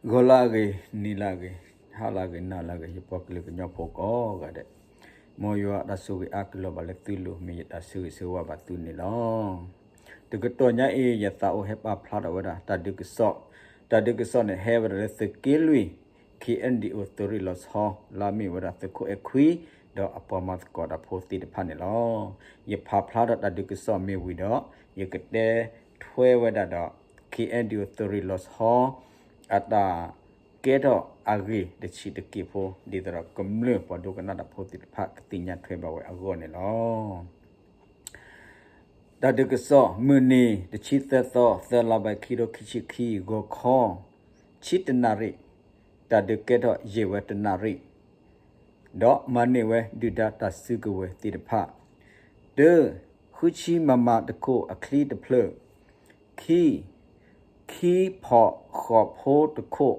ဂီၤလၢအဂ့ၤ, နံၤလၢအဂ့ၤ, ဟါလၢအဂ့ၤ, နၤလၢအဂ့ၤ, ယပှၤကလုာ်ကညီဖိကိးဂၤဒဲး, မ်ယွၤအတၢ်ဆိၣ်ဂ့ၤအါကလီၤဘၣ်လၢသုလိၤ မ့ၢ်ယတၢ်ဆၢဂ့ၤဆၢဝါဘၣ်သုန့ၣ်လီၤ. တကတီၢ်ညါအံၤ ယသးအိၣ်ဟဲပာ်ဖျါထီၣ်ဝဲဒၣ် တၢ်ဒုးကစီၣ်, တၢ်ဒုးကစီၣ်န့ၣ် ဟဲဝဲဒၣ်လၢသုးက့လွံၢ် ခ့ၣ်အဲၣ်ဒံၣ်အိၣ် သုးရ့ၣ်လီၤဆီ လၢအမ့ၢ်ဝဲဒၣ်သုးခိၣ်အဲၣ်ခွံ ဒီးအပှၤမၤသကိးတၢ်ဖိသ့ၣ်တဖၣ်န့ၣ်လီၤ. ယဖးဖျါထီၣ်တၢ်ဒုးကစီၣ်မ့ၢ်ဝံၤဒီး ယကတဲထွဲဝဲဒၣ်ဒီး ခ့ၣ်အဲၣ်ဒံၣ်အိၣ် သုးရ့ၣ်လီၤဆီ အတၢ်ကဲထီၣ်အဂ့ၢ်တဆံးတက့ၢ်ဖိ ဒ်သိးဒီးကမျၢၢ်ပှၤဒိကနၣ်တၢ်ဖိသ့ၣ်တဖၣ် ကသ့ၣ်ညါထွဲဘၣ်ဝဲအဂီၢ်န့ၣ်လီၤ. တၢ်ဒုးကစီၣ် မုၢ်နံၤ တဆံသၢသီ သၢလါဘၣ် ခံကထိခံဆံခံ ဂီၤခီ ဆံတနၣ်ရံၣ်, တၢ်ဒုးကဲထီၣ်ယံာ်ဝဲတနၣ်ရံၣ်, ဒီးမၤန့ၢ်ဝဲဒုၣ်ဒါတၢ်စုကဝဲၤသ့ၣ်တဖၣ်, တၢ, ဃုဆံမမတခိၣ်အချံတဖျၢၣ်, ခံ, ခံဖီၣ်ဃိးဖိတခိၣ်,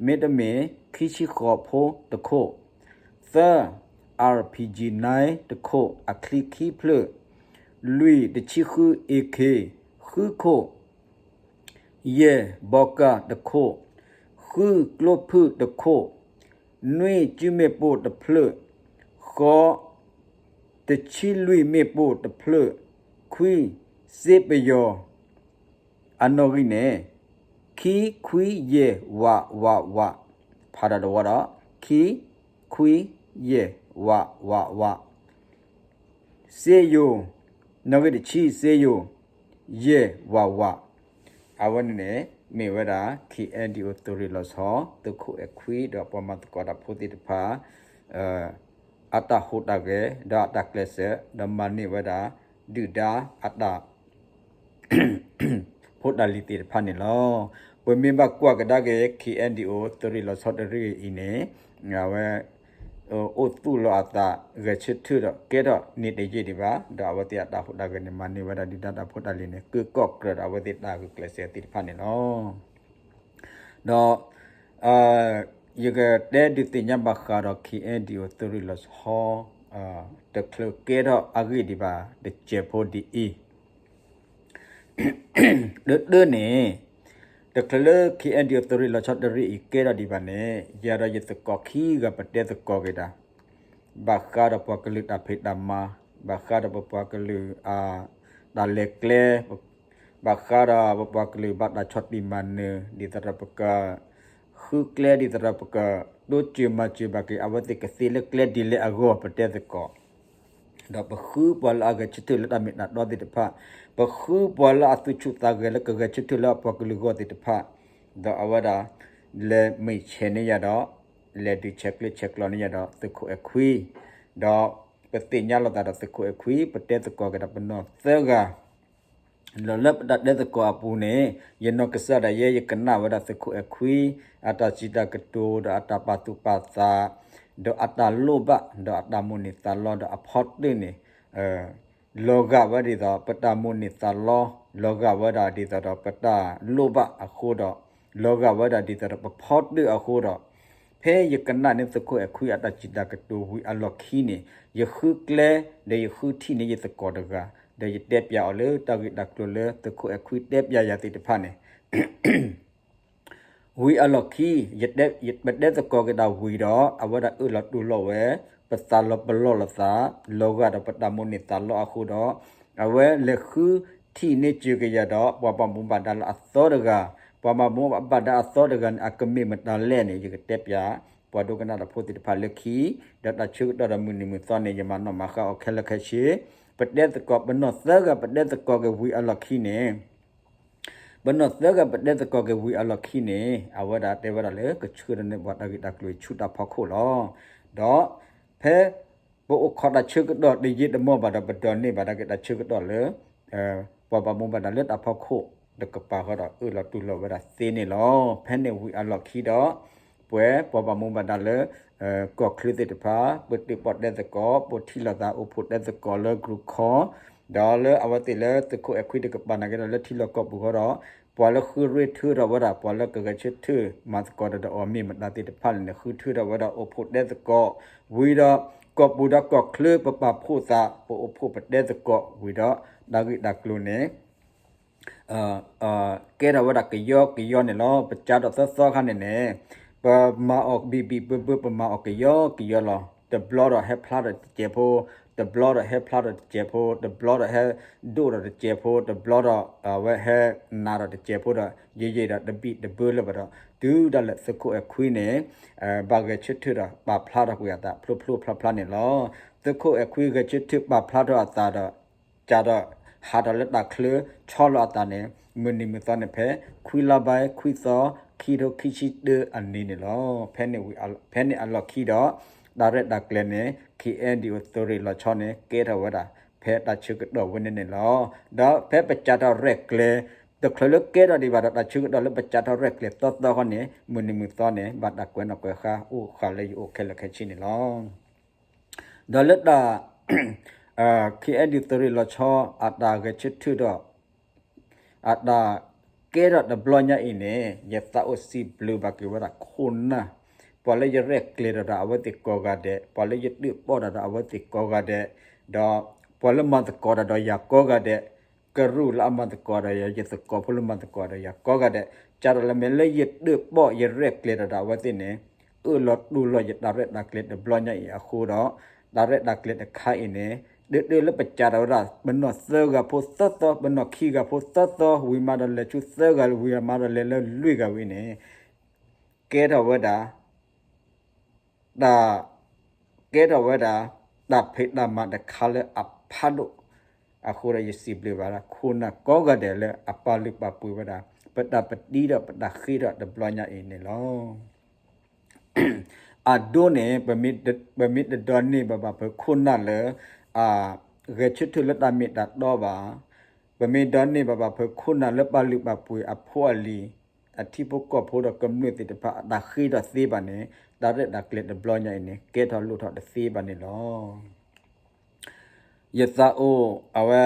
မ့တမ့ၢ် ခံဆံဃိးဖိတခိၣ်, သၢ, RPG nine တခိၣ် အချံခံဖျၢၣ်, လွံၢ် တဆံဃု AK ဃုခိၣ်, ယဲၢ် ဘီကၢ်တခိၣ်, ဃု ကျိဖုၣ်တခိၣ်, နွံ ကၠူမ့ၣ်ပိၢ်တဖျၢၣ်, ဃိး တဆံလွံၢ်မ့ၣ်ပိၢ်တဖျၢၣ်, ခွံ စ့ပယီၤ အနီၣ်ဂံၢ်န့ၣ် ခံခွံယဲၢ် ဝးဝးဝး, ဖးဒိၣ်တဝီဒီး ခံခွံယဲၢ် ဝးဝးဝး, စ့ယိၤ နီၣ်ဂံၢ်တဆံ စ့ယိၤ ယဲၢ်ဝးဝး, အဝဲန့ၣ်န့ၣ် မ့ၢ်ဝဲဒၣ် ခ့ၣ်အဲၣ်ဒံၣ်အိၣ် သုးရ့ၣ်လီၤဆီ သုးခိၣ်အဲၣ်ခွံ ဒီးပှၤမၤသကိးတၢ်ဖိသ့ၣ်တဖၣ် အတၢ်ဟူးတၢ်ဂဲၤ ဒီးအတၢ်ကျဲးစၢး ဒီးမၤန့ၢ်ဝဲဒၣ် ဒုၣ်ဒါအတၢ် ဖိတၢ်လံၤသ့ၣ်တဖၣ်န့ၣ်လီၤ. ပမ့ၢ်ဘၣ်ကွၢ်ကဒါက့ၤ ခ့ၣ်အဲၣ်ဒံၣ်အိၣ် သုးရ့ၣ်လီၤဆီတရ့ၣ်အံၤန့ၣ် အဝဲ အိၣ်သူၣ်လီၤအသး ဂဲၤဆၢထၢၣ်ဒီးကဲထီၣ်န့ၣ်တယံာ်ဒံးဘၣ်, ဒီးအဝဲသ့ၣ်အတၢ်ဟူးတၢ်ဂဲၤန့ၣ် မၤန့ၢ်ဝဲဒၣ်ဒုၣ်ဒါတၢ်ဖိတၢ်လံၤန့ၣ် က့ၤကီၣ်ကြၢးဒီးအဝဲသ့ၣ်တၢ်ဂုာ်ကျဲးစၢးသ့ၣ်တဖၣ်န့ၣ်လီၤ. ဒီး ယကတဲဒုးသ့ၣ်ညါဘၣ်ဃးဒီး ခ့ၣ်အဲၣ်ဒံၣ်အိၣ် သုးရ့ၣ်လီၤဆီ တချုးကဲထီၣ်အဂ့ၢ်ဒံးဘၣ် တစဲးဖိဒ်အံၤ တၢတၢန့ၣ် တချုးလၢ ခ့ၣ်အဲၣ်ဒံၣ်အိၣ် သုးရ့ၣ်လီၤဆီတရ့ၣ်အံၤကဲထီၣ်ဒံးဘၣ်န့ၣ် ယၤဒီးယသကိးခံဂၤပတဲသကိးက့ၤတၢ် ဘၣ်ဃးဒီးပှၤကလုာ်တၢ်ဖံးတၢ်မၤ, ဘၣ်ဃးဒီးပပှၤကလုာ် တၢ်လဲၤကျဲ ဘၣ်ဃးဒီးပပှၤကလုာ်ဘၣ်တၢ်ဆီၣ်တံၢ်မၤနၢၤ ဒ်သိးဒီးပက ဃုကျဲဒ်သိးဒီးပက တိစၢၤမၤစၢၤဘၣ်က့ၤ အဝဲသ့ၣ်ကသ့လၢကျဲဒ်လဲၣ်အဂီၢ် ပတဲသကိး ဒီးပဃုပှၤလၢအဂဲၤဆၢထၢၣ်လၢတၢ်မ့ၢ်တၢ်တီသ့ၣ်တဖၣ်, ပဃုပှၤလၢအသူၣ်ဆူၣ်သးဂဲၤလၢကဂဲၤဆၢထၢၣ်လၢအပှၤကလုာ်အဂီၢ်သ့ၣ်တဖၣ်, ဒီးအဝဲဒၣ် လဲၤမ့ၢ်ဆဲးန့ၢ်ယၤဒီး လဲၤဒုးဆဲးကျၢဆဲးကျိးန့ၢ်ယၤဒီးသုးခိၣ်အဲၣ်ခွံ, ဒီးပသ့ၣ်ညါလိာ်သးဒီးသုးခိၣ်အဲၣ်ခွံ ပတဲသကိးက့ၤဒီးပနီၢ်သၢဂၤ ဒီးလၢပတၢ်တဲသကိးအပူၤန့ၣ် ယနီၢ်ကစၢ်ဒၣ်ယဲ ယကနၣ်ဝဲဒၣ်သုးခိၣ်အဲၣ်ခွံ အတၢ်စံးတၢ်ကတိၤ ဒီးအတၢ်ပာ်သူၣ်ပာ်သး ဒီးအတၢ်လိၣ်ဘၣ် ဒီးအတၢ်မိၣ်န့ၢ်သးလီ ဒီးအဖီတၢၣ်န့ၣ် လီၤဂာ်ဝဲဒ်သိး ပတၢ်မိၣ်န့ၢ်သးလီ လီၤဂာ်ဝဲဒၣ်ဒ်သိးဒီးပတၢ်လိၣ်ဘၣ်အဃိဒီး လီၤဂာ်ဝဲဒၣ်ဒ်သိးဒီးပဖီတၢၣ်အဃိဒီး ဖဲယကနၣ်န့ၢ်သုးခိၣ်အဲၣ်ခွံအတၢ်စံးတၢ်ကတိၤဝံၤအလီၢ်ခံန့ၣ် ယဃုကျဲ ဒီးယဃုထံၣ်န့ၢ်ယသကိးတဂၤ ဒီးယတဲပၠးအီၤလၢတၢ်ဂ့ၢ်တၢ်ကျိၤလၢသုးခိၣ်အဲၣ်ခွံတဲပၠးယၤသ့ၣ်တဖၣ်န့ၣ် ဝံၤအလီၢ်ခံ ယတဲ ပတဲသကိးက့ၤတၢ်ဝံၤဒီး အဝဲဒၣ်အၢၣ်လီၤတူၢ်လိာ်ဝဲ ပသးလီၤပလီၢ်လိာ်သး လီၤဂာ်ဒီးပတၢ်မိၣ်န့ၢ်သးလီအဃိဒီး အဝဲလဲၤဃုထံၣ်န့ၢ်စၢၤက့ၤယၤဒီး ပှၤဘၣ်မူဘၣ်ဒါလၢအသီတဂၤ, ပှၤဘၣ်မူဘၣ်ဒါအသီတဂၤန့ၣ် အကမ့ၢ်မတၤလဲၣ်န့ၣ် ယကတဲပၠး ပှၤဒိကနၣ်တၢ်ဖိသ့ၣ်တဖၣ်လၢခံ, ဒီးတၢ်ဆၢကတီၢ်ဒီးမုၢ်နံၤမုၢ်သီန့ၣ် ယမၤနီၣ်မၤဃါအီၤခဲလၢာ်ခဲဆ့, ပတဲသကိး ပနီၢ်သၢဂၤ ပတဲသကိးက့ၤဝံၤအလီၢ်ခံန့ၣ် ပနီၢ်သၢဂၤပတဲသကိးက့ၤဝံၤအလီၢ်ခံန့ၣ် အဝဲဒၣ်တဲဝဲဒၣ်လၢကဆှၢဒီးန့ၢ်ပှၤတၢ်ဂ့ၢ်တၢ်ကျိၤဆူတၢ်ဖီခိၣ်လီၤ. ဒီးဖဲ ပအိၣ်ခိးတၢ်ဆၢကတီၢ်တယံာ်တမီၢ်ဘၣ်ဒီး ပဒိးန့ၢ်ဘၣ်ဒၣ်က့ၤတၢ်ဆၢကတီၢ်လၢ ပှၤဘၣ်မူဘၣ်ဒါလၢတၢ်ဖီခိၣ်တကပၤဃီဒီး အၢၣ်လီၤတူၢ်လိာ်ဝဲဒၣ်သ့န့ၣ်လီၤ. ဖဲန့ၣ်ဝံၤအလီၢ်ခံဒီး ပှၤ ပှၤဘၣ်မူဘၣ်ဒါလၢ ကီၢ်ချၢသ့ၣ်တဖၣ် ပတုာ်ပီၣ်တဲသကိး ပထံၣ်လိာ်သးအိၣ်ဖှိၣ်တဲသကိးလၢ group call ဒီးလၢအဝဲသ့ၣ်လၢသုးခိၣ်အဲၣ်ခွံတကပၤနာ်က့ဒီး လၢထံလီၢ်ကီၢ်ပူၤဃီဒီး ပှၤလၢဃုရ့ထၢထီၣ်ဝဲဒၣ် ပှၤလၢကဂဲၤဆၢထၢၣ်မၤသကိးဒီးအီၤမ့ၢ်မတၤသ့ၣ်တဖၣ်န့ၣ် ဃုထၢထီၣ်ဝဲဒၣ်အိၣ်ဖှိၣ်တဲသကိး ဝံၤဒီး ကီၢ်ပူၤဒီးကီၢ်ချၢပပာ်ဖှိၣ်သး ပအိၣ်ဖှိၣ်ပတဲသကိးဝံၤဒီး တၢ်ဂ့ၢ်တၢ်ကျိၤန့ၣ် ကဲထီၣ်ဝဲဒၣ်ကယီကယီန့ၣ်လီၤ. ပစးထီၣ်သီသီခါန့ၣ်န့ၣ် ပမၤအီၤဘံၣ်ဘံၣ်ဘၢဘၢ ပမၤအီၤကယီကယီလီၤ. တဘျီဒီးဟဲဖျါထီၣ်တစဲးဖိ, တဘျီဒီးဟဲဖျါထီၣ်တစဲးဖိ, တဘျီဒီးဟဲဒိၣ်ထီၣ်တစဲးဖိ, တဘျီဒီး အဝဲဟဲနးထီၣ်တစဲးဖိဒီး ယံာ်ယံာ်ဒီးတဘံၣ်တဘၢလၢၤဘၣ်ဒီး တုၤဒၣ်လဲာ်သုးခိၣ်အဲၣ်ခွံန့ၣ် ဘၣ်ဂဲၤဆၢထၢၣ်ဒီးပာ်ဖျါထီၣ်ကွံာ်အသးဖျိဖျိဖျါဖျါန့ၣ်လီၤ. သုးခိၣ်အဲၣ်ခွံဂဲၤဆၢထၢၣ်ပာ်ဖျါထီၣ်အသးဒီး စးထီၣ်ဟးထီၣ်လၢတၢ်ချၢဆီလီၤအသးန့ၣ် မုၢ်နံၤမုၢ်သီန့ၣ်ဖဲ ခွံလါဘဲ ခွံသီ ခံထိခံဆံတၢအနံၤန့ၣ်လီၤ. ဖဲန့ၣ်အလီၢ်ခံဒီး တၢ်ရဲၣ်တၢ်ကျဲၤန့ၣ် KNDO သုးရ့ၣ်လီၤဆီန့ၣ် ကဲထီၣ်ဝဲဒၣ် ဖဲတၢ်ဆၢကတီၢ်ဝဲန့ၣ်န့ၣ်လီၤ. ဒီးဖဲပစးထီၣ်ရဲၣ်ကျဲၤ တချုးလၢကဲထီၣ်ဒံးဘၣ်ဒီး တၢ်ဆၢကတီၢ်လၢပစးထီၣ်ရဲၣ်ကျဲၤသီသီဃီန့ၣ် မုၢ်နံၤမုၢ်သီန့ၣ် ဘၣ်တၢ်ကွဲးနီၣ်ကွဲးဃါအိၣ်ဃာ်လၢယအိၣ်ခဲလၢာ်ခဲဆ့န့ၣ်လီၤ. ဒီးလၢတၢ် KNDO သုးရ့ၣ်လီၤဆီ အတၢ်ဂဲၤဆၢထၢၣ်ဒီး အတၢ်ကဲထီၣ်တဘျီညါအံၤန့ၣ် ယသးအိၣ်စံးဘျုးဘၣ်က့ၤဝဲဒၣ်ခိၣ်နၢ်, ပှၤလၢယရဲၣ်ကျဲၤတၢ်ဒီးအဝဲသ့ၣ်ကိးဂၤဒဲး, ပှၤလၢယတၢၣ်ပီၣ်တၢ်ဒီးအဝဲသ့ၣ်ကိးဂၤဒဲး, ဒီးပှၤလၢမၤသကိးတၢ်ဒီးယၤကိးဂၤဒဲး, ကရူၢ်လၢအမၤသကိးဒီးယၤ ယသကိးဖိလၢမၤသကိးဒီးယၤကိးဂၤဒဲး, စးထီၣ်လၢမ့ၢ်လၢယတၢၣ်ပီၣ်ယရဲၣ်ကျဲၤတၢ်ဒီးအဝဲသ့ၣ်န့ၣ် အၢၣ်လီၤတူၢ်လိာ်ယတၢ်ရဲၣ်တၢ်ကျဲၤတဘျီညါအံၤအဃိဒီး တၢ်ရဲၣ်တၢ်ကျဲၤတခါအံၤန့ၣ် ဒၢဒၢလၢပစးထီၣ်ဝဲဒၣ် ပနီၢ်သၢဂၤဖိသၢသီ, ပနီၢ်ခံဂၤဖိသၢသီ, ဝံၤမးဒီးလဲၤဆူသၢဂၤ, ဝံၤမးဒီးလဲၤလၢလွံၢ်ဂၤဝဲအံၤန့ၣ် ကဲထီၣ်ဝဲဒၣ် တၢ် ကဲထီၣ်ဝဲဒၣ် တၢ်ဖံးတၢ်မၤတခါလၢအဖးဒိၣ်, အဃိဒီးယစံးဘျုးဘၣ်ဒၣ်ခိၣ်နၢ်ကိးဂၤဒဲးလၢအပာ်လုၢ်ပာ်ပှ့ၤဝဲဒၣ် ပတၢ်ပတံဒီးပတၢ်ဃ့ထီၣ်တဘျီညါအံၤန့ၣ်လီၤ. အဒိန့ၣ် ပမ့ၢ်တဒိးန့ၢ်ဘၣ်ဘၣ်ဖုးခိၣ်နၢ်လၢ အဂဲၤဆၢထၢၣ်လၢတၢ်မ့ၢ်တၢ်တီဘၣ်, ပမ့ၢ်ဒိးန့ၢ်ဘၣ်ဘၣ်ဖုးခိၣ်နၢ်လၢပာ်လုၢ်ပာ်ပှ့ၤအဖိအလံၤ, အထံဖိကီၢ်ဖိဒီးကမျၢၢ်သ့ၣ်တဖၣ်အတၢ်ဃ့ထီၣ်သ့ဘၣ်န့ၣ် တၢ်ရဲၣ်တၢ်ကျဲၤတဘျီညါအံၤန့ၣ် ကဲထီၣ်လိၣ်ထီၣ်တသ့ဘၣ်န့ၣ်လီၤ. ယသးအိၣ်အဝဲ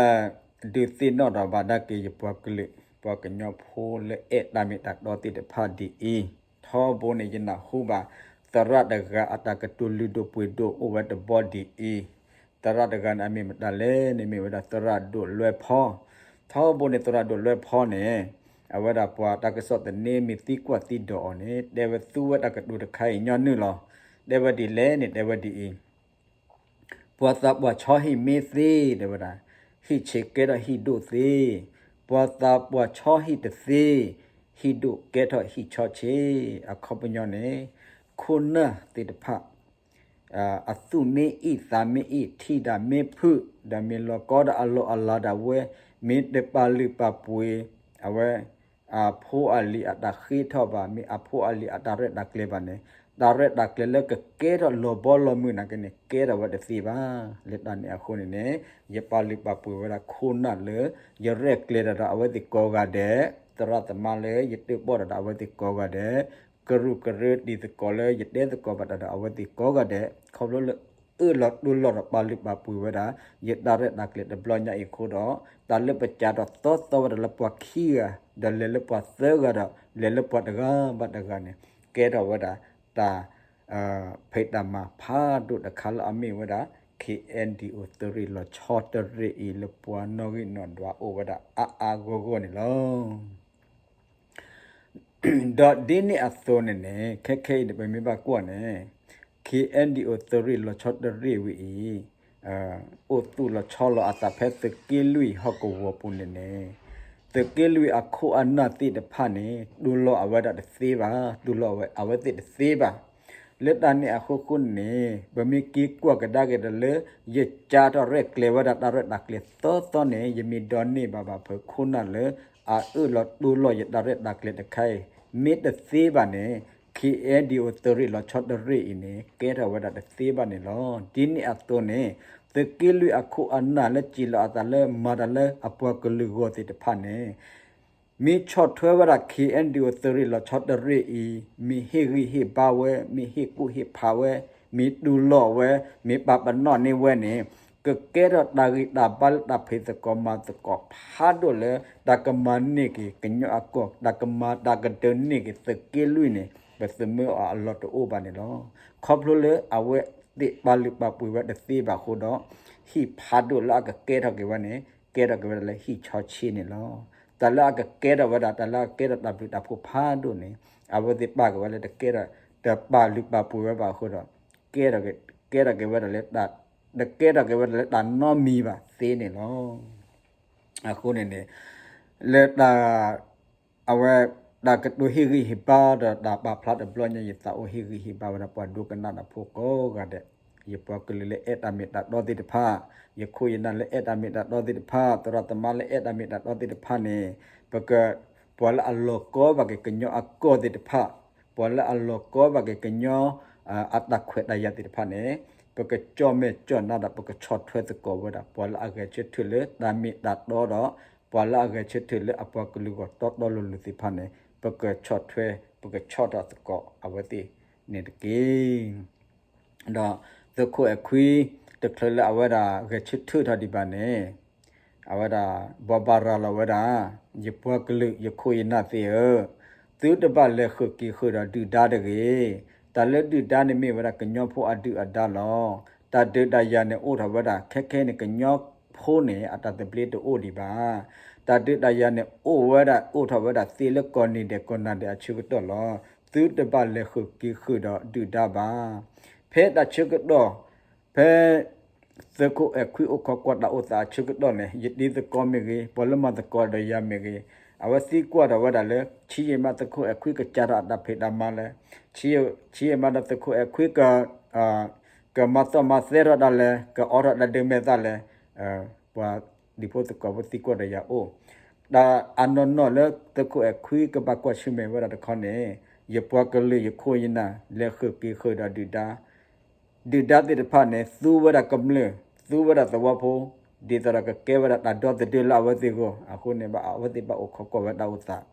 ဒုးသ့ၣ်နီၣ်ထီၣ်ဘၣ်ဒၣ်က့ၤယပှၤကလုာ် ပှၤကညီဖိလၢအဲၣ်တၢ်မ့ၢ်တၢ်တီသ့ၣ်တဖၣ်ဒ်အံၤ, ထီဘိန့ၣ် ယနၢ်ဟူဘၣ် သရၣ်တဂၤအတၢ်ကတိၤလုၢ်ဒိၣ်ပှ့ၤဒိၣ်အိၣ်ဝဲတဘီဒ်အံၤ, သရၣ်တဂၤန့ၣ် အမ့ၢ်မတၤလဲၣ်န့ၣ် မ့ၢ်ဝဲဒၣ်သရၣ်ဒိၣ်လွဲဖီ, ထီဘိန့ၣ် သရၣ်ဒိၣ်လွဲဖီန့ၣ် အဝဲဒၣ်ပှၤတၢ်ကစီၣ်သန့မ့ၢ်သံကွၢ်သံဒိးအီၤန့ၣ် တဲဝဲသူဝဲတၢ်ကတိၤတခါအံၤညီနုၢ်လီၤ. တဲဝဲဒ်လဲၣ်န့ၣ် တဲဝဲဒ်အံၤ ပှၤသးပှၢ်ဆီဟံၣ်မ့ၢ်သ့ တဲဝဲဒၣ် ဟံၣ်ဆ့းကဲထီၣ်ဟံၣ်ဒိၣ်သ့, ပှၤသးပှၢ်ဆီဟံၣ်တသ့ ဟံၣ်ဒိၣ်ကဲထီၣ်ဟံၣ်ဆီဆ့, အခီပညီန့ၣ် ခိၣ်နၢ်သ့ၣ်တဖၣ် အသူၣ်မ့ၢ်အံၣ်သးမ့ၢ်အံၣ် ထံၣ်ဒၣ်မ့ၢ်ဖုၣ် ဒီးမ့ၢ်လီၤကီဒီးအလီၢ်အလၤဒၣ်ဝဲ မ့ၢ်တပာ်လုၢ်ပာ်ပှ့ၤ အဝဲ အဖိအလံၤအတၢ်ဃ့ထီၣ်ဘၣ် မ့ၢ်အဖိအလံၤအတၢ်ရဲၣ်တၢ်ကျဲၤဘၣ်န့ၣ် တၢ်ရဲၣ်တၢ်ကျဲၤလၢကကဲထီၣ်လီၤဘီလီၤမုၢ်နာ်က့န့ၣ် ကဲထီၣ်ဝဲတသ့ဘၣ်. လၢတၢ်န့ၣ်အဃိန့ၣ်န့ၣ် ယပာ်လုၢ်ပာ်ပှ့ၤဝဲဒၣ်ခိၣ်နၢ်လၢ ယရဲၣ်ကျဲၤတၢ်ဒီးအဝဲသ့ၣ်ကိးဂၤဒဲး, သရၣ်သမါလၢယတၢၣ်ပီၣ်တၢ်ဒီးအဝဲသ့ၣ်ကိးဂၤဒဲး, ကရူၢ်ကရၢတံၤသကိးလၢယတဲသကိးဘၣ်တၢ်ဒီးအဝဲသ့ၣ်ကိးဂၤဒဲး ခီဖျိလၢ အၢၣ်လီၤတူၢ်လိာ်ဒီးပာ်လုၢ်ပာ်ပှ့ၤဝဲဒၣ် ယတၢ်ရဲၣ်တၢ်ကျဲၤတဘျီညါအံၤအဃိဒီး တၢ်လၢပစးထီၣ်သီသီဝဲဒၣ်လၢပှၤခံဂၤ ဒီးလဲၤလၢပှၤသၢဂၤဒီး လဲၤလၢပှၤတဂၤဘၣ်တဂၤန့ၣ် ကဲထီၣ်ဝဲဒၣ် တၢ် ဖံးတၢ်မၤဖးဒိၣ်တခါလၢအမ့ၢ်ဝဲဒၣ် KNDO သုးရ့ၣ်လီၤဆီတရ့ၣ်အံၤ လၢပှၤနီၣ်ဂံၢ်နီၣ်ဒွးအိၣ်ဝဲဒၣ်အါအါဂီၢ်ဂီၢ်န့ၣ်လီၤ. ဒီးဒ်န့ၣ်အသိးန့ၣ်န့ၣ် ခဲခဲအံၤန့ၣ် ပမ့ၢ်ဘၣ်ကွၢ်န့ၣ် KNDO သုးရ့ၣ်လီၤဆီတရ့ၣ်ဝဲအံၤ အိၣ်သူၣ်လီၤဆီလီၤအသးဖဲသုးက့လွံၢ်ဟီၣ်ကဝီၤပူၤန့ၣ်န့ၣ် သုးက့လွံၢ်အခိၣ်အနၢ်သ့ၣ်တဖၣ်န့ၣ် တူၢ်လိာ်အဝဲဒၣ်တသ့ဘၣ်, တူၢ်လိာ်အဝဲသ့ၣ်တသ့ဘၣ်. လၢတၢ်န့ၣ်အဃိဃိန့ၣ် ပမ့ၢ်က့ၤကွၢ်ကဒါက့ၤဒီးလၢ ယကၢထီၣ်ရဲၣ်ကျဲၤဝဲဒၣ်တၢ်ရဲၣ်တၢ်ကျဲၤသီသီန့ၣ် ယမ့ၢ်ဒိးန့ၢ်ဘၣ်ဘၣ်ဖုးခိၣ်နၢ်လၢ အအၢၣ်လီၤတူၢ်လိာ်ယတၢ်ရဲၣ်တၢ်ကျဲၤတခါအံၤ မ့ၢ်တသ့ဘၣ်န့ၣ် KNDO သုးရ့ၣ်လီၤဆီတရ့ၣ်အံၤန့ၣ် ကဲထီၣ်ဝဲဒၣ်တသ့ဘၣ်န့ၣ်လီၤ. ဒ်န့ၣ်အသိးန့ၣ် သုးက့လွံၢ်အခိၣ်အနၢ်လၢစံးလီၤအသးလၢမၤတၢ်လၢအပှၤကလုာ်ဂီၢ်သ့ၣ်တဖၣ်န့ၣ် မ့ၢ်ဆီၣ်ထွဲဝဲဒၣ် KNDO သုးရ့ၣ်လီၤဆီတရ့ၣ်အံၤ မ့ၢ်ဟ့ၣ်ဂံၢ်ဟ့ၣ်ဘါဝဲ, မ့ၢ်ဟ့ၣ်ကူၣ်ဟ့ၣ်ဖးဝဲ, မ့ၢ်တူၢ်လိာ်ဝဲ, မ့ၢ်ပာ်ပနီၣ်န့ၢ်ဝဲန့ၣ် ကကဲထီၣ်တၢ်ဂံၢ်တၢ်ဘါလၢတၢ်ဖံးသကိးမၤသကိးဖးဒိၣ်လၢ တၢ်ကမၤန့ၢ်က့ၤကညီအကီၢ်, တၢ်ကမၤတၢ်ကဒုးန့ၢ်က့ၤသုးက့လွံၢ်န့ၣ် ပသုးမုၢ်အီၤအလီၢ်တအိၣ်ဘၣ်န့ၣ်လီၤ. ခီဖျိလၢအဝဲသ့ၣ်ပာ်လုၢ်ပာ်ပှ့ၤဝဲတသ့ဘၣ်အဃိဒီး ဟံၣ်ဖးဒိၣ်လၢအကကဲထီၣ်က့ၤဝဲန့ၣ် ကဲထီၣ်က့ၤဝဲဒၣ်လၢဟံၣ်ဆီဆ့န့ၣ်လီၤ. တၢ်လၢအကကဲထီၣ်ဝဲဒၣ် တၢ်လၢအကဲထီၣ်တၢ်ဘျုးတၢ်ဖှိၣ်ဖးဒိၣ်န့ၣ် အဝဲသ့ၣ်ပာ်က့ၤဝဲလၢတကဲထီၣ် တပာ်လုၢ်ပာ်ပှ့ၤဝဲဘၣ်အဃိဒီး ကဲထီၣ်က့ၤဝဲဒၣ်လၢ တကဲထီၣ်က့ၤဝဲဒၣ်လၢတၢ်နီတမံၤဘၣ်သ့န့ၣ်လီၤ. အဃိန့ၣ်န့ၣ် လၢတၢ် အဝဲ တၢ်ကတိၤဟ့ၣ်ဂံၢ်ဟ့ၣ်ဘါဒီးတၢ်ပာ်ဖျါတဘျီညါ ယသးအိၣ်ဟ့ၣ်ဂံၢ်ဟ့ၣ်ဘါဝဲဒၣ်ပှၤဒိကနၣ်တၢ်ဖိကိးဂၤဒဲး, ယပှၤကလုာ်လၢအဲၣ်တၢ်မ့ၢ်တၢ်တီသ့ၣ်တဖၣ်, ယခိၣ်ယနၢ်လၢအဲၣ်တၢ်မ့ၢ်တၢ်တီသ့ၣ်တဖၣ်, သရၣ်သမါလၢအဲၣ်တၢ်မ့ၢ်တၢ်တီသ့ၣ်တဖၣ်န့ၣ် ပက ပှၤလၢအလီၤကီဘၣ်က့ၤကညီအကီၢ်သ့ၣ်တဖၣ်, ပှၤလၢအလီၤကီဘၣ်က့ၤကညီ အတၢ်ခွဲးတၢ်ယာ်သ့ၣ်တဖၣ်န့ၣ် ပကကၠီၣ်မဲာ်ကၠီၣ်နါဒီး ပကဆီၣ်ထွဲသကိးဝဲဒၣ် ပှၤလၢအဂဲၤဆၢထၢၣ်လၢတၢ်မ့ၢ်တၢ်တီဒီး ပှၤလၢအဂဲၤဆၢထၢၣ်လၢအပှၤကလုာ်ဂီၢ်တီတီလိၤလိၤသ့ၣ်တဖၣ်န့ၣ် ပကဆီၣ်ထွဲ ပကဆီၣ်ထွဲသကိးအဝဲသ့ၣ်န့ၣ်တက့ၢ်. ဒီးသုးခိၣ်အဲၣ်ခွံ တချုးလၢအဝဲဒၣ်ဂဲၤဆၢထၢၣ်ထီၣ်ဒံးဘၣ်န့ၣ် အဝဲဒၣ် ဘိးဘၣ်ရၤလီၤဝဲဒၣ် ယပှၤကလုာ် ယခိၣ်ယနၢ်သ့ၣ်ဧၢ, သုတဘၣ်လဲၤဃုာ်က့ၤဃုာ်ဒီးဒုၣ်ဒါတဂ့ၤ. တၢ်လၢဒုၣ်ဒါန့ၣ်မ့ၢ်ဝဲဒၣ်ကညီဖိအဒုၣ်အဒါလီၤ. တၢ်ဒုးတၢ်ယၤန့ၣ်အိၣ်ထီၣ်ဝဲဒၣ် ခဲခဲအံၤန့ၣ် ကညီဖိန့ၣ် အတၢ်သဘျ့တအိၣ်ဒံးဘၣ်. တၢ်ဒုးတၢ်ယၤန့ၣ် အိၣ်ဝဲဒၣ် အိၣ်ထီၣ်ဝဲဒၣ်သ့လၢကိးနံၤဒဲးကိးနၤဒဲးအဆၢကတီၢ်လီၤ. သုတဘၣ်လဲၤဃုာ်က့ၤဃုာ်ဒီးဒုၣ်ဒါဘၣ်. ဖဲတၢ်ဆၢကတီၢ် ဖဲ သုးခိၣ်အဲၣ်ခွံအိၣ်ခိးကွၢ်တၢ်အိၣ်သးအဆၢကတီၢ်န့ၣ် ယတံၤသကိးမ့ၢ်ဂ့ၤ, ပှၤလၢမၤသကိးဒီးယၤမ့ၢ်ဂ့ၤ, အဝဲသံကွၢ်ထီၣ်ဝဲဒၣ်လၢ ဆံးယံာ်မးသုးခိၣ်အဲၣ်ခွံကစးထီၣ်အတၢ်ဖံးတၢ်မၤလဲၣ်, ဆံးယံာ်မးဒီးသုးခိၣ်အဲၣ်ခွံ ကမၤသီၣ်မၤသဲထီၣ်တၢ်လဲၣ်, ကအိးထီၣ်တၢ်ဒုးမဲာ်သၣ်လဲၣ်, ပှၤဒံဖိသကိးဖိသံကွၢ်ဒီးယၤအိၣ်, တၢ်အနီၢ်နီၢ်လၢသုးခိၣ်အဲၣ်ခွံကဘၣ်ကွၢ်ဆၢၣ်မဲာ်ဝဲဒၣ်တခီန့ၣ် ယပှၤကလုာ်ယခိၣ်ယနၢ် လဲၤဃုာ်က့ၤဃုာ်ဒီးဒုၣ်ဒါ ဒုၣ်ဒါသ့ၣ်တဖၣ်န့ၣ် သူဝဲဒၣ်ကမျၢၢ် သူဝဲဒၣ်သဝီဖိ ဒ်သိးဒီးကကဲဝဲဒၣ်တၢ်ဒီသဒၢလၢအဝဲသ့ၣ်အဂီၢ်, အဃိန့ၣ် ဘၣ်အဝဲသ့ၣ်ဘၣ်အိၣ်ခိးကွၢ်ဝဲတၢ်အိၣ်သး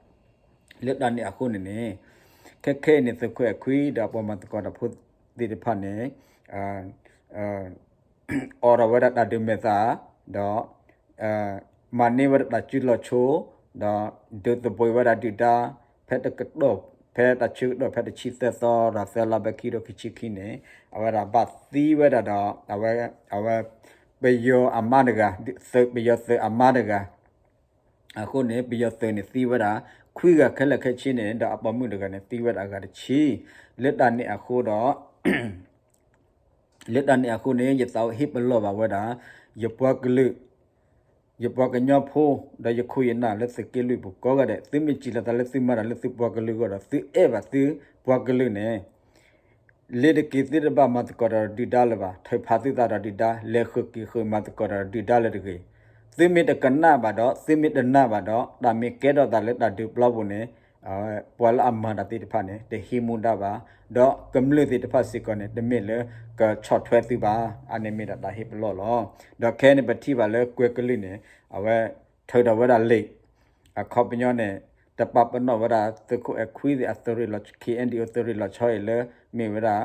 လၢတၢ်န့ၣ်အဃိန့ၣ်န့ၣ် ခဲခဲအံၤန့ၣ် သုးခိၣ်အဲၣ်ခွံဒီးပှၤမၤသကိးတၢ်ဖိသ့ၣ်တဖၣ်န့ၣ် အိးထီၣ်ဝဲဒၣ်တၢ်ဒုးမဲာ်သၣ် ဒီး မၤန့ၢ်ဝဲဒၣ်တၢ်စုလီၢ်ဆိ ဒီးဒုးသဘှံးဝဲဒၣ်ဒုၣ်ဒါ ဖဲတကတီၢ် ဖဲတၢ်ဆၢကတီၢ်ဖဲတဆံသၢသီဒီးသၢလါ ဘဲခံကထိခံဆံခံန့ၣ် အဝဲဒၣ်ဘၣ်သံဝဲဒၣ်ဒီး အဝဲ ပယီၤအမါတဂၤ ပယီၤသုးအမါတဂၤ အဃိန့ၣ် ပယီၤသုးန့ၣ်သံဝဲဒၣ် ခွံဂၤခဲလၢာ်ခဲဆ့န့ၣ် ဒီးအပိာ်မုၣ်တဂၤန့ၣ် သံဝဲဒၣ်အဂၤတဆံ လၢတၢ်န့ၣ်အဃိဒီး လၢတၢ်န့ၣ်အဃိန့ၣ် ယသးအိၣ်ဟ့ၣ်ပလီၢ်ဘၣ်ဝဲဒၣ် ယပှၤကလုာ် ယပှၤကညီဖိ ဒီးယခိၣ်ယနၢ်လၢသုးက့လွံၢ်ပူၤကိးဂၤဒဲး သုမ့ၢ်စံးလီၤသးလၢသုမၤတၢ်လၢသုပှၤကလုာ်အဂီၢ်ဒီး သုအဲၣ်ဘၣ်သုပှၤကလုာ်န့ၣ် လ့ၤတက့ၤ သုတဘၣ်မၤသကိးတၢ်ဒီးဒုၣ်ဒါလၢၤဘၣ်, ထုးဖးသုသးဒီးဒုၣ်ဒါ, လဲၤဃုာ်က့ၤဃုာ်မၤသကိးတၢ်ဒီးဒုၣ်ဒါလၢၤတဂ့ၤ. သုမ့ၢ်တကနၣ်ဘၣ်ဒီး သုမ့ၢ်တနာ်ဘၣ်ဒီး တၢ်မ့ၢ်ကဲထီၣ်သးလၢတၢ်ဒုးပျီပူၤန့ၣ် ပှၤလၢအမၤတၢ်သ့ၣ်တဖၣ်န့ၣ် တဟံးမူဒါဘၣ်, ဒီးကမျၢၢ်သ့ၣ်တဖၣ်စ့ၢ်ကီးန့ၣ် တမ့ၢ်လၢကဆီၣ်ထွဲသုဘၣ်. အန့ၣ်မ့ၢ်ဒၣ်တၢ်ဟ့ၣ်ပလီၢ်လီၤ. ဒီးခဲအံၤန့ၣ် ပထံၣ်ဘၣ်လၢကွဲၤကလုာ်န့ၣ် အဝဲထုးထီၣ်ဝဲဒၣ်လံာ် အခီပညီန့ၣ် တပာ်ပနီၣ်ဝဲဒၣ်သုးခိၣ်အဲၣ်ခွံသ့ၣ်အသုးရ့ၣ်လီၤ ခ့ၣ်အဲၣ်ဒံၣ်အိၣ် သုးရ့ၣ်လီၤဆီအံၤလၢ မ့ၢ်ဝဲဒၣ်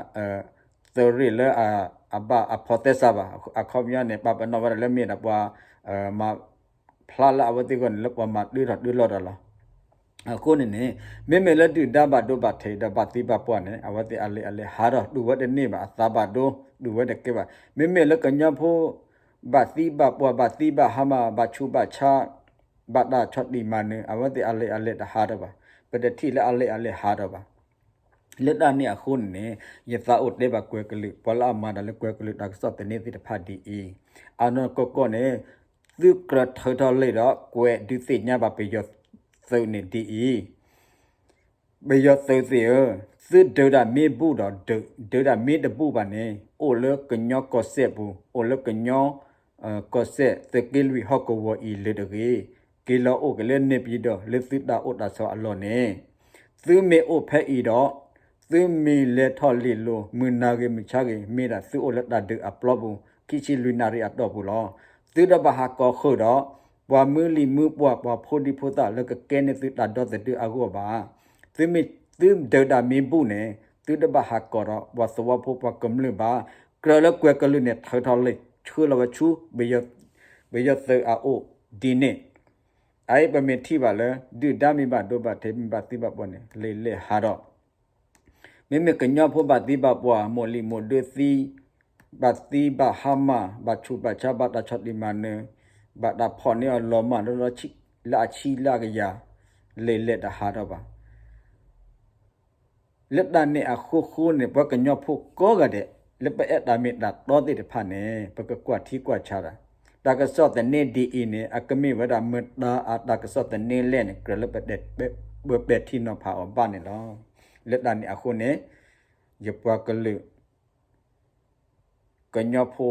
သုးရ့ၣ်လၢ အဘၣ်အဖီသဲစးဘၣ်. အခီပညီန့ၣ် ပာ်ပနီၣ်ဝဲဒၣ်လၢမ့ၢ်ဒၣ်ပှၤ မၤဖျါလၢအဝဲသ့ၣ်အဂီၢ်န့ၣ် လၢပှၤမၤတၢထီၣ်တၢလီၤတၢ်လီၤ. အဃိန့ၣ်န့ၣ် မ့မ့ၢ်လၢဒုၣ်ဒါဘၣ်ဒိဘၣ်ထံးဒီးဘၣ်သံဘၣ်ပှၢ်န့ၣ် အဝဲသ့ၣ်အလံာ်အလဲၢ်ဟးထီၣ် ဒုးဝဲတန့ၢ်ဘၣ် အသးဘၣ်ဒိ ဒုးဝဲတကဲဘၣ်. မ့မ့ၢ်လၢကညီဖိ ဘၣ်သံဘၣ်ပှၢ် ဘၣ်သံဘၣ်ဟါမၢ် ဘၣ်ဆူးဘၣ်ဆါ ဘၣ်တၢ်ဆီၣ်တံၢ်မၤနၢၤ အဝဲသ့ၣ်အလံာ်အလဲၢ်တဟးထီၣ်ဘၣ်. ပတထံၣ်လၢအလံာ်အလဲၢ်ဟးထီၣ်ဘၣ်. လၢတၢ်န့ၣ်အဃိန့ၣ်န့ၣ် ယသးအိၣ်တဲဘၣ်ကွဲၤကလုာ် ပှၤလၢအမၤတၢ်လၢကွဲၤကလုာ်တၢ်ကစီၣ်သန့သ့ၣ်တဖၣ်ဒ်အံၤ, အနီၢ်ကီၢ်ကီၢ်န့ၣ် သုကြၢးထုးထီၣ်လံာ်ဒီး ကွဲးဒုးသ့ၣ်ညါဘၣ်ပယီၤသုးန့ၣ်ဒ်အံၤ, ပယီၤသုးသ့ၣ်ဧၢ, သုဒုးတၢ်မ့ၢ်ဘူၣ်ဒီးဒုး, ဒုးတၢ်မ့ၢ်တဘူၣ်ဘၣ်န့ၣ် အိၣ်လၢကညီကီၢ်စဲၣ်ပူၤ, အိၣ်လၢကညီ ကီၢ်စဲၣ် သုးက့လွံၢ်ဟီၣ်ကဝီၤအံၤလၢၤတဂ့ၤ, က့ၤလီၤအိၣ်က့ၤလၢန့ၣ်ပၠံၤဒီး လၢသုတၢ်အိၣ်တၢ်ဆိးအလီၢ်န့ၣ်, သုမ့ၢ်အိၣ်ဖဲအံၤဒီး သုမ့ၢ်လဲၤထီၣ်လ့ၢ်လိၤ မုၢ်နၤဂ့ၤမုၢ်ဆါဂ့ၤ မ့ၢ်ဒၣ်သုအိၣ်လၢတၢ်ဒုးအပျီပူၤ ခံဆံလွံၢ်နၣ်ရံၣ်အတီၢ်ပူၤလီၤ. သုတဘၣ်ဟးကီၤဃုာ်ဒီး ပှၤမုၢ်လံၢ်မုၢ်ပှၢ် ပှၤဖိဒံဖိသၣ်လၢကကဲန့ၢ်သုတၢ်ဒီသဒၢအဂီၢ်ဘၣ်. သုမ့ၢ်သုဒုးတၢ်မ့ၢ်ဘူၣ်န့ၣ် သုတဘၣ်ဟးကီၤဒီး ပှၤသဝီဖိပှၤကမျၢၢ်ဘၣ်. ကြၢးလၢကွဲၤကလုာ်န့ၣ် ထုးထီၣ်လံာ်ဆှၢလီၤဝဲဆူ ပယီၤသုးအအိၣ်ဒ်န့ၣ်, အအံၤပမ့ၢ်ထံၣ်ဘၣ်လၢ ဒုၣ်ဒါမ့ၢ်ဘၣ်ဒိဘၣ်ထံး မ့ၢ်ဘၣ်သံဘၣ်ပှၢ်န့ၣ် လံာ်လဲၢ်ဟးထီၣ် မ့မ့ၢ်ကညီဖိဘၣ်သံဘၣ်ပှၢ် မိၢ်လံၢ်မိၢ်ဒၢသံ, ဘၣ်သံဘၣ်ဟါမၢ် ဘၣ်ဆူးဘၣ်ဆါ ဘၣ်တၢ်ဆီၣ်တံၢ်မၤနၢၤ, ဘၣ်တၢ်ဖီၣ်န့ၢ်အီၤလီၤမၢ် လၢလီၤဆံး လၢအဆံလၢအကယၤ လဲၤလဲၤတဟးထီၣ်ဘၣ်. လၢတၢ်န့ၣ်အဃိဃိန့ၣ် ပှၤကညီဖိကိးဂၤဒဲး လၢပအဲၣ်တၢ်မ့ၢ်တၢ်တီသ့ၣ်တဖၣ်န့ၣ် ပကကွၢ်ထံကွၢ်ဆးတၢ်, တၢ်ကစီၣ်သန့ဒ်အံၤန့ၣ် အကမ့ၢ်ဝဲဒၣ်မတၤအတၢ်ကစီၣ်သန့လဲၣ်န့ၣ် ကြၢးလၢပ ပပဲာ်ထံနီၤဖးအီၤဘၣ်န့ၣ်လီၤ. လၢတၢ်န့ၣ်အဃိန့ၣ် ယပှၤကလုာ် ကညီဖိ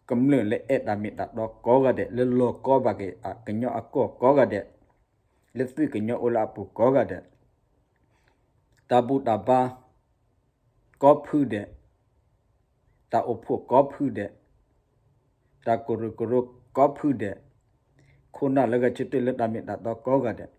ကမျၢၢ်လၢအဲၣ်တၢ်မ့ၢ်တၢ်တီကိးဂၤဒဲး လၢလီၤကီဘၣ်က့ၤအကညီအကီၢ်ကိးဂၤဒဲး, လၢသုးကညီအိၣ်လၢအပူၤကိးဂၤဒဲး, တၢ်ဘူၣ်တၢ်ဘါကိးဖုဒဲး, တၢ်အိၣ်ဖှိၣ်ကိးဖုဒဲး, တၢ်ကရူၢ်ကရၢကိးဖုဒဲး, ခိၣ်နၢ်လၢဂဲၤဆၢထၢၣ်လၢတၢ်မ့ၢ်တၢ်တီကိးဂၤဒဲး,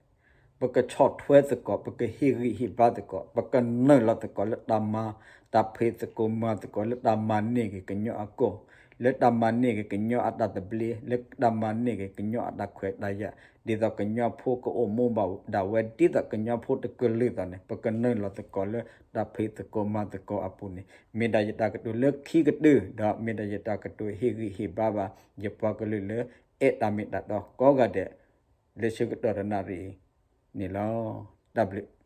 ပကဆီၣ်ထွဲသကိး, ပကဟ့ၣ်ဂံၢ်ဟ့ၣ်ဘါသကိး, ပကနုာ်လီၤသကိးလၢတၢ်မၤ, တၢ်ဖံးသကိးမၤသကိးလၢတၢ်မၤန့ၢ်က့ၤကညီအကီၢ်, လၢတၢ်မၤန့ၢ်က့ၤကညီအတၢ်သဘျ့, လၢတၢ်မၤန့ၢ်က့ၤကညီအတၢ်ခွဲးတၢ်ယာ်, ဒ်သိးကညီဖိကအိၣ်မူဘၣ်ဒၣ်ဝဲ ဒ်သိးကညီဖိတကလုာ်သိးန့ၣ် ပကနုာ်လီၤသကိးလၢတၢ်ဖံးသကိးမၤသကိးအပူၤန့ၣ် မ့ၢ်ဒၣ်ယတၢ်ကတိၤလၢခံကတၢၢ် ဒီးမ့ၢ်ဒၣ်ယတၢ်ကတိၤဟ့ၣ်ဂံၢ်ဟ့ၣ်ဘါဘၣ် ယပှၤကလုာ်လၢအဲၣ်တၢ်မ့ၢ်တၢ်တီကိးဂၤဒဲး လၢဆၢကတီၢ်တနၣ်ရံၣ်အံၤန့ၣ်လီၤ. တၢ်ဘျုး